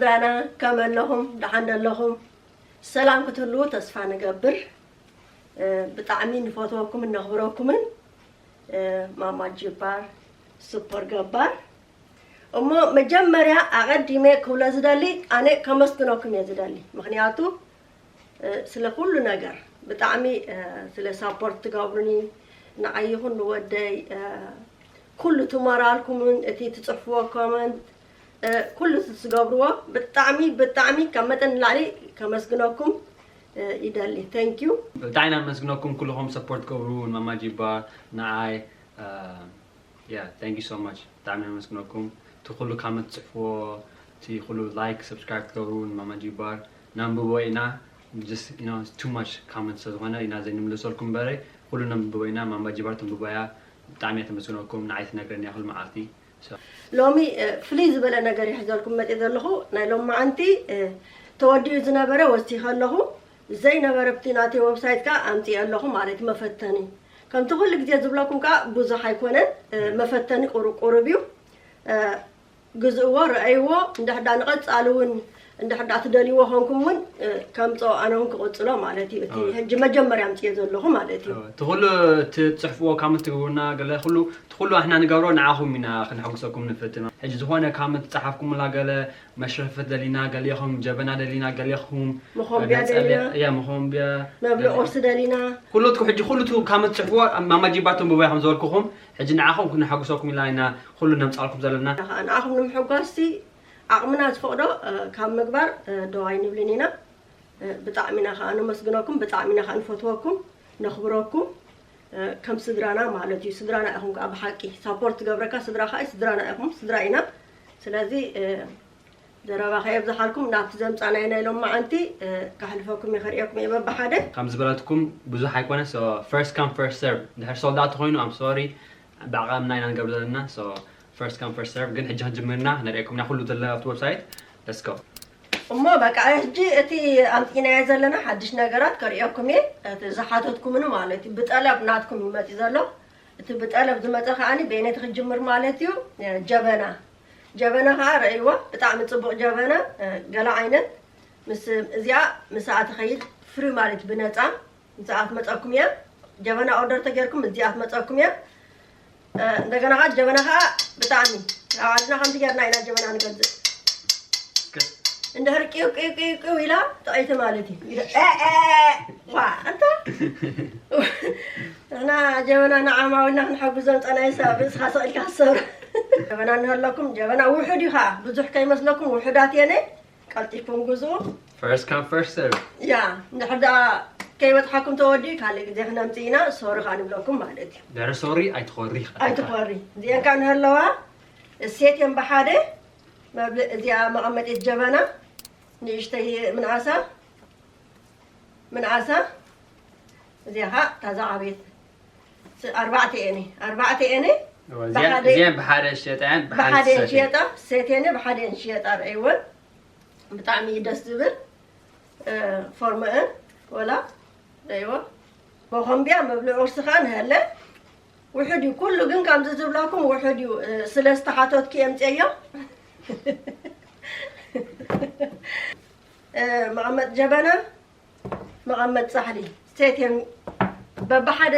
ራና ከመ ኣለኹም? ደሓን ዶ ኣለኹም? ሰላም ክትህልዉ ተስፋ ንገብር። ብጣዕሚ ንፈትወኩምን ነኽብረኩምን። ማማ ጅባር፣ ሱፐር ገባር። እሞ መጀመርያ ኣቐዲመ ክብሎ ዝደሊ፣ ኣነ ከመስግነኩም እየ ዝደሊ። ምኽንያቱ ስለ ኩሉ ነገር ብጣዕሚ ስለ ሳፖርት ትገብሩኒ፣ ንዓይ ይኹን ንወደይ፣ ኩሉ እቲ ሞራልኩምን እቲ ትጽሕፍዎ ኮመንት፣ ኩሉ እቲ ትገብርዎ ብጣዕሚ ብጣዕሚ ካብ መጠን ንላዕሊ ከመስግነኩም ይደሊ። Thank you። ብጣዕሚ ኢና ነመስግነኩም ኩልኹም ሰፖርት ትገብሩ ንማማ ጂባር፣ ንዓይ። Yeah, thank you so much። ብጣዕሚ ነመስግነኩም። እቲ ኩሉ ካመንት ትጽሕፍዎ፣ እቲ ኩሉ ላይክ፣ ሰብስክራይብ ትገብሩ ንማማ ጂባር ነንብቦ ኢና። Just, you know, too much comment ስለ ዝኾነ ኢና ዘይንምልሰልኩም እምበረ፣ ኩሉ ነንብቦ ኢና። ማማ ጂባር ተንብቦ እያ። ብጣዕሚ እያ ተመስግነኩም። ንዓይ ትነግረኒ እያ ኩሉ መዓልቲ። So፣ ሎሚ ፍልይ ዝበለ ነገር ይሕዘልኩም መፅእ ዘለኹ። ናይ ሎማዓንቲ ተወዲኡ ዝነበረ ወሲኸ ኣለኹ። ዘይነበረ ኣብቲ ናተይ ዌብሳይት ከዓ ኣምፅእ ኣለኹ ማለት እዩ፣ መፈተኒ። ከምቲ ኩሉ ግዜ ዝብለኩም ከዓ ብዙሕ ኣይኮነን፣ መፈተኒ ቁሩብ ቁሩብ እዩ። ግዝእዎ፣ ረኣይዎ። እንድሕዳ ንቐፃሊ እውን እንድሕዳ ትደልይዎ ኾንኩም እውን ከምፅኦ ኣነ እውን ክቕፅሎ ማለት እዩ። እቲ ሕጂ መጀመርያ ኣምፅዮ ዘለኹ ማለት እዩ። እቲ ኩሉ እቲ ትፅሕፍዎ ካመንት ትግብሩና ገለ ኩሉ እቲ ኩሉ ኣሕና ንገብሮ ንዓኹም ኢና ክንሕጉሰኩም ንፍትን። ሕጂ ዝኾነ ካመንት ዝፀሓፍኩምላ ገለ መሽረፈት ደሊና ገሊኹም፣ ጀበና ደሊና ገሊኹም፣ መኾንብያ መፀለያ፣ ደሊና። ያ፣ መኾንብያ፣ መብልዒ ገለ ቁርሲ ደሊና። ኩሉ እቲ ሕጂ ኩሉ እቲ ካመንት ትፅሕፍዎ ማማ ጂባር ተንብቦ እያ ከም ዝበልኩኹም። ሕጂ ንዓኹም ክነሐጉሰኩም ኢልና ኢና ኩሉ ነምፃልኩም ዘለና። ንዓኹም ንምሕጓስቲ ዓቕምና ዝፈቕዶ ካብ ምግባር ደው ኣይንብልን ኢና። ብጣዕሚ ኢና ከዓ ነመስግነኩም፣ ብጣዕሚ ኢና ከዓ ንፈትወኩም፣ ነኽብረኩም። ከም ስድራና ማለት እዩ። ስድራና ኢኹም ከዓ ብሓቂ። ሳፖርት ትገብረካ ስድራ ከዓ እዩ፣ ስድራና ኢኹም፣ ስድራ ኢና። ስለዚ ዘረባ ከየብዝሓልኩም ናብቲ ዘምፃናዮ ናይ ሎማዓንቲ ከሕልፈኩም እየ፣ ከርእየኩም እየ በብሓደ። ከም ዝበለትኩም ብዙሕ ኣይኮነ፣ so first come first serve። እንድሕር ሶልድ ኣውት ተኾይኑ I'm sorry፣ ብዓቐምና ኢና ንገብር ዘለና። So first come first serve። ግን ሕጂ ክንጅምርና ነርእየኩም ኢና ኩሉ ዘሎ ኣብቲ ዌብሳይት። Let's go። እሞ በቃ ሕጂ እቲ ኣምፂናዮ ዘለና ሓድሽ ነገራት ከርእየኩም እየ። እቲ ዝሓተትኩምኒ ማለት እዩ፣ ብጠለብ ናትኩም እዩ መፂኡ ዘሎ። እቲ ብጠለብ ዝመፀ ከዓኒ በየነይቲ ክጅምር ማለት እዩ? ጀበና። ጀበና ከዓ ረእይዎ፣ ብጣዕሚ ፅቡቕ ጀበና። ገለ ዓይነት ምስ እዚኣ ምስኣ ትኸይድ ፍሪ ማለት ብነፃ ምስኣ ትመፀኩም እያ። ጀበና ኦርደር ተገይርኩም እዚኣ ትመፀኩም እያ። እንደገና ከዓ ጀበና ከዓ ብጣዕሚ ኣብ ዓድና ከምዚ ገይርና ኢና ጀበና ንገዝእ። እንድሕር ቂው ቂው ቂው ቂው ኢላ ጥዕይቲ ማለት እዩ። ዋ፣ እንታ ንሕና ጀበና ንዓማዊልና ክንሐግዞም ፀናይ ሰብ ርእስኻ ሰቒልካ ትሰብር። ጀበና እንሀለኩም፣ ጀበና ውሑድ እዩ ከዓ፣ ብዙሕ ከይመስለኩም፣ ውሑዳት የነ፣ ቀልጢፍኩም ግዝኡ። First come, first serve። ያ፣ እንድሕር ደኣ ከይበፅሓኩም ተወዲኡ፣ ካልእ ግዜ ክነምፅእ ኢና፣ ሶሪ ከዓ ንብለኩም ማለት እዩ። ድሕሪ ሶሪ ኣይትኾሪ። ኣይትኾሪ። እዚአን ከዓ እንሀለዋ፣ ሴት እየን ብሓደ፣ መብልዕ፣ እዚኣ መቐመጢት ጀበና፣ ንእሽተይ ምንኣሳ፣ ምንኣሳ፣ እዚኣ ኸዓ ታዛ ዓቤት። ስ-፣ ኣርባዕተ እየን፣ ኣርባዕተ እየን። እወ፣ እዚኣን፣ ብሓደ፣ እዚኣን ብሓደ ዝሸጣ እየን፣ ብሓደ ብሓደ ዝሸጣ እየን። ዝሸጣ፣ ሴት እየን፣ ብሓደ እየን ዝሸጣ፣ ርእይወን። ብጣዕሚ እዩ ደስ ዝብል፣ እ፣ ፎርመአን፣ ወላ፣ ርእይዎ። መኾምቢያ መብልዒ ቁርሲ ኸዓ ንሀለ። ውሑድ እዩ፣ ኩሉ ግን ከምዚ ዝብለኩም ውሑድ እዩ፣ እ፣ ስለ ዝተሓተትኩ እየ ኣምፅኤዮ። እ፣ መቐመጥ ጀበና፣ መቐመጥ ጻሕሊ፣ ሴት እዮም። በብሓደ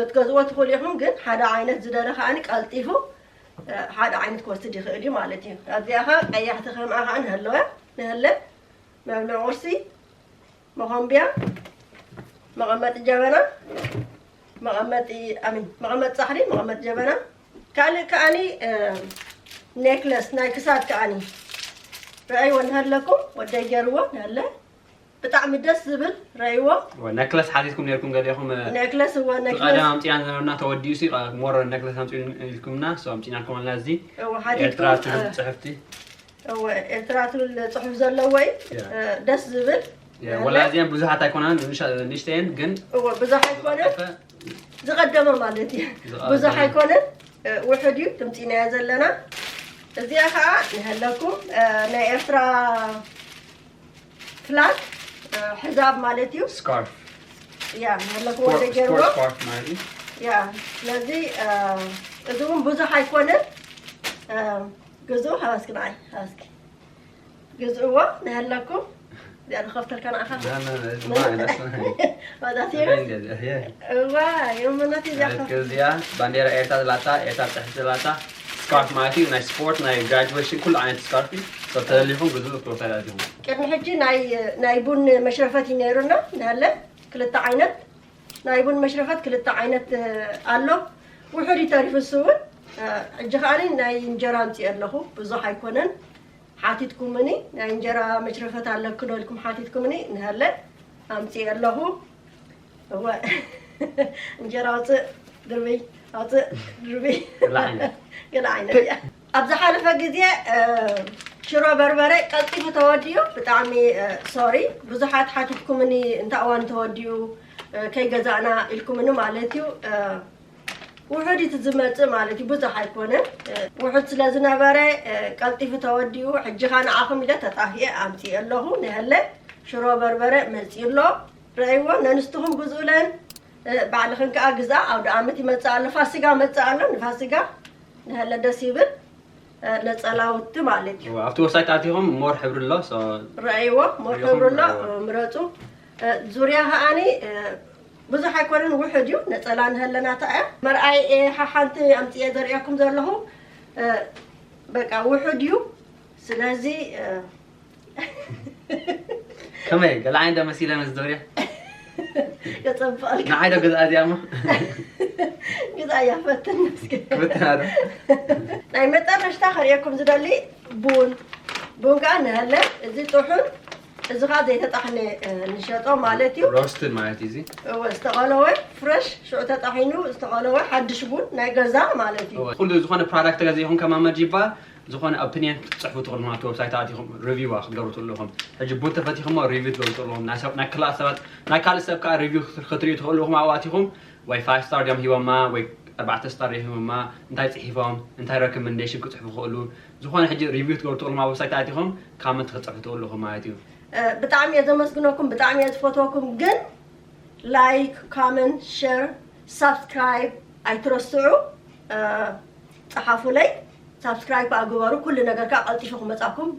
ክትገዝእዎ ትኽእሉ ኢኹም፣ ግን ሓደ ዓይነት ዝደለ ከዓኒ ቀልጢፉ፣ እ፣ ሓደ ዓይነት ክወስድ ይኽእል እዩ ማለት እዩ። ኣብዚኣ ኸ ቀያሕቲ ከምኣ ከዓኒ ንሀለወ፣ ንሀለ፣ መብልዒ ቁርሲ፣ መኾምቢያ፣ መቐመጢ ጀበና፣ መቐመጢ፣ ኣሚን፣ መቐመጢ ጻሕሊ፣ መቐመጢ ጀበና። ካልእ ከዓኒ፣ እ፣ ኔክለስ ናይ ክሳድ ከዓኒ ረኣይዎ እንሀለኩም፣ ወደይ ገይርዎ ንሀለ። ብጣዕሚ ደስ ዝብል ረእይዎ። ወ-፣ ነክለስ ሓቲትኩም ነርኩም ገሊኹም፣ እ፣ ኔክለስ፣ እወ፣ እቲ ኔክለስ። ቀደም ኣምፂና ዝነበርና ተወዲኡ ሲ፣ እ፣ ሞር ነክለስ ኣምፂኡ ኢልኩምና፣ ሶ ኣምፂናልኩም ኣለና። እዚ ኦ፣ ሓቲትኩም፣ ኤርትራ ትብል እ፣ ፅሕፍቲ። እወ፣ ኤርትራ ትብል ፅሑፍ ዘለዎ እዩ። ያ። እ፣ ደስ ዝብል። ያ፣ ያለ። ወላ እዚኣን ብዙሓት ኣይኮናን፣ ንእሻ-፣ ንእሽተየን ግን እወ፣ ብዙሕ ኣይኮነን። ዝቐደፈ። ዝቐደመ ማለት እዩ። ዝቐደመ። ብዙሕ ኣይኮነን፣ እ፣ ውሑድ እዩ፣ ትምፂናዮ ዘለና። እዚኣ ከዓ ንሀለኩም፣ እ፣ ናይ ኤርትራ ፍላግ፣ እ፣ ሕዛብ ማለት እዩ። ስካርፍ። ያ፣ ንሀለኩም ስፖርት፣ ወደ ገይርዎ። ስፖርት ስካርፍ ማለት እዩ። ያ፣ ስለዚ፣ እ፣ እዚ እውን ብዙሕ ኣይኮነን። እ፣ ግዙ፣ ሃባስኪ ንዓይ፣ ሃባስኪ። ግዝእዎ ንሃለኩም። እዚኣ ንኸፍተልካ ንዓኻ። لا لا لا ما أنا أصلا ባዳት هي እዋ የመናት እዚኣ እዚኣ ባንዴራ ኤርትራ ዘላታ ኤርትራ ፅሕፍ ዘላታ ስካርፍ ማለት እዩ ናይ ስፖርት ናይ ግራጁዌሽን ኩሉ ዓይነት ስካርፍ እዩ ሰብ ተደሊኹም ብዙ ፕሮፋይል ኣቲኹም ቅድሚ ሕጂ ናይ ናይ ቡን መሽረፈት እዩ ነይሩና። ንሃለ ክልተ ዓይነት ናይ ቡን መሽረፈት ክልተ ዓይነት ኣሎ። ውሑድ እዩ ተሪፉ እሱ እውን። ሕጂ ከዓኒ ናይ እንጀራ ኣምፅእ ኣለኹ። ብዙሕ ኣይኮነን። ሓቲትኩምኒ ናይ እንጀራ መሽረፈት ኣለክዶ ኢልኩም ሓቲትኩምኒ። ንሃለ ኣምፅእ ኣለኹ። እወ እንጀራ ኣውፅእ ድርብይ ኣውፅእ ድርብይ ገለ ዓይነት። ገለ ዓይነት እያ። ኣብ ዝሓለፈ ግዜ ሽሮ በርበረ ቀልጢፉ ተወዲኡ። ብጣዕሚ ሶሪ። ብዙሓት ሓቲትኩምኒ እንታይ እዋን ተወዲኡ ከይገዛእና ኢልኩምኒ ማለት እዩ። ውሑድ እቲ ዝመፅእ ማለት እዩ። ብዙሕ ኣይኮነን። ውሑድ ስለ ዝነበረ ቀልጢፉ ተወዲኡ። ሕጂ ኻ ንዓኹም ኢለ ተጣሂኤ ኣምፅእ ኣለኹ። ንሃለ ሽሮ በርበረ መፅኡ ኣሎ። ረእይዎ ነንስትኹም ግዝኡለን። ባዕልኽን ከዓ ግዛ። ኣውደ ኣመት ይመፅእ ኣሎ። ፋሲጋ መፅእ ኣሎ። ንፋሲጋ ንሃለ ደስ ይብል። ነፀላውቲ ማለት እዩ። ኣብቲ ወብሳይት ኣቲኹም ሞር ሕብሪ ኣሎ ረእይዎ ሞር ሕብሪ ኣሎ። ምረፁ። ዙርያ ከዓኒ ብዙሕ ኣይኮነን ውሑድ እዩ። ነፀላ ንሃለናታ እያ። መርኣይ ሓሓንቲ ኣምፅኤ ዘርእየኩም ዘለኹ በቃ ውሑድ እዩ። ስለዚ ከመይ ገለ ዓይነት መሲለ ምስ ዙርያ የፀብቐልካ ንዓይ ዶ ገዛ እዚኣ እሞ ግዛ እያ ፈትን እስኪ ክብትና ዶ ናይ መጠረሽታ ከርእየኩም ዝደሊ ቡን ቡን ከዓ ንሃለ። እዚ ጥሑን እዚ ከዓ ዘይተጣሕነ ንሸጦ ማለት እዩ። ሮስትን ማለት እዩ እዚ እወ ዝተቐለወ ፍረሽ ሽዑ ተጣሒኑ ዝተቐለወ ሓድሽ ቡን ናይ ገዛ ማለት እዩ። ኩሉ ዝኾነ ፕሮዳክት ተገዚእኹም ከማመድ ይባል ዝኾነ ኦፒኒየን ክትፅሕፉ ትኽእሉ ማለት ወብሳይት ኣቲኹም ሪቪው ክትገብሩ ትኽእሉ ኢኹም። ሕጂ ቡን ተፈቲኹሞ ሪቪው ትገብሩ ትኽእሉ ኢኹም። ናይ ሰብ ናይ ክልኣት ሰባት ናይ ካልእ ሰብ ከዓ ሪቪው ክትሪኡ ትኽእሉ ኢኹም። ኣብኡ ኣቲኹም ወይ ፋይቭ ስታር ድዮም ሂቦማ ወይ ኣርባዕተ ስታር ድዮም ሂቦማ እንታይ ፅሒፎም እንታይ ረኮመንዴሽን ክፅሕፉ ይኽእሉ ዝኾነ ሕጂ ሪቪው ክትገብሩ ትኽእሉ ኣብ ወብሳይት ኣቲኹም ካመንት ክትፅሕፉ ትኽእሉ ኢኹም ማለት እዩ። ብጣዕሚ እየ ዘመስግነኩም፣ ብጣዕሚ እየ ዝፈትወኩም። ግን ላይክ፣ ኮመንት፣ ሸር፣ ሳብስክራይብ ኣይትረስዑ። ፀሓፉለይ ሳብስክራይብ ከዓ ግበሩ። ኩሉ ነገር ከዓ ቀልጢፉ ክመፃኩም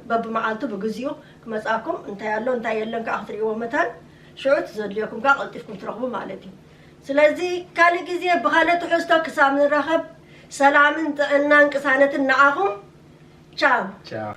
በብመዓልቱ ብግዚኡ ክመፃኩም እንታይ ኣሎ እንታይ የለን ከዓ ክትርእይዎ መታን ሽዑ እቲ ዘድልየኩም ከዓ ቀልጢፍኩም ትረኽቡ ማለት እዩ። ስለዚ ካልእ ግዜ ብካልእ ትሕዝቶ ክሳብ ንራኸብ ሰላምን ጥዕናን ቅሳነትን ንዓኹም። ቻው። ቻው